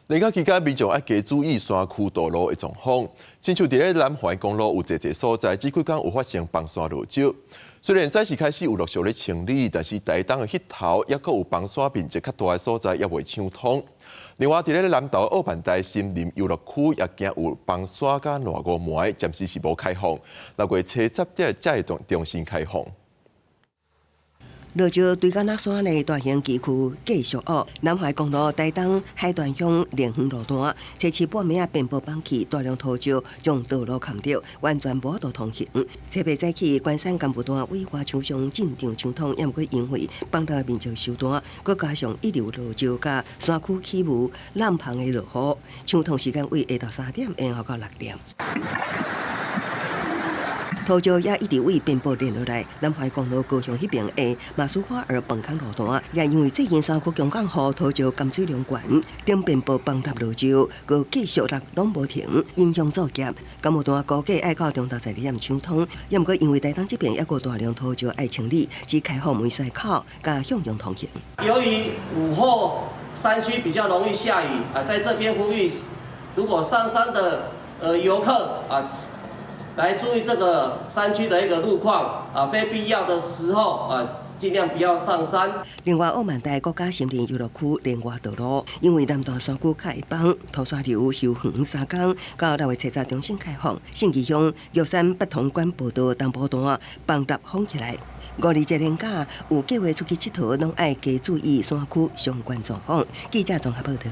連假期間，民眾愛加注意山區道路的狀況。親像佇咧南環公路有濟濟所在，這幾工有發生崩山落石。雖然早時開始有陸續咧清理，但是台東的彼頭猶閣有崩山面積較大的所在，猶未搶通。另外，佇咧南投奧萬大森林遊樂區，也驚有崩山佮爛五糜，暫時是無開放。6月初十才會重新開放。落石堆甲若山的大型崎嶇繼續惡，南環公路台東海端鄉蓮園路段，初七半暝仔邊坡崩去，大量土石將道路崁著，完全無法度通行。初八早起，關山幹部段為外廠商進場搶通，猶毋過因為崩落面積傷大，閣加上一流落石佮山區起霧、浪旁的落雨，搶通時間為下晝3點延後到6點。土石也一直為邊坡連落來，南環公路高雄彼邊的馬蘇花爾崩坑路段，也因為最近山區強降雨，土石含水量懸，頂邊坡崩塌落石，閣繼續落攏無停，影響作業。幹部段估計愛到中晝12點搶通，猶毋過因為台東這邊猶閣大量土石愛清理，只開放梅西口佮向陽通行。由於午後山區比較容易下雨啊，在這邊呼籲，如果上山的遊客啊，來注意這個山區的一個路況啊，非必要的時候啊，盡量不要上山。另外，奧萬大國家森林遊樂區連外道路，因為南大山區較會崩，土石流休園3工，到6月初十重新開放。信義鄉玉山八通關步道東部段崩塌封起來。五二節連假有計劃出去𨑨迌，攏愛加注意山區相關狀況。記者綜合報道。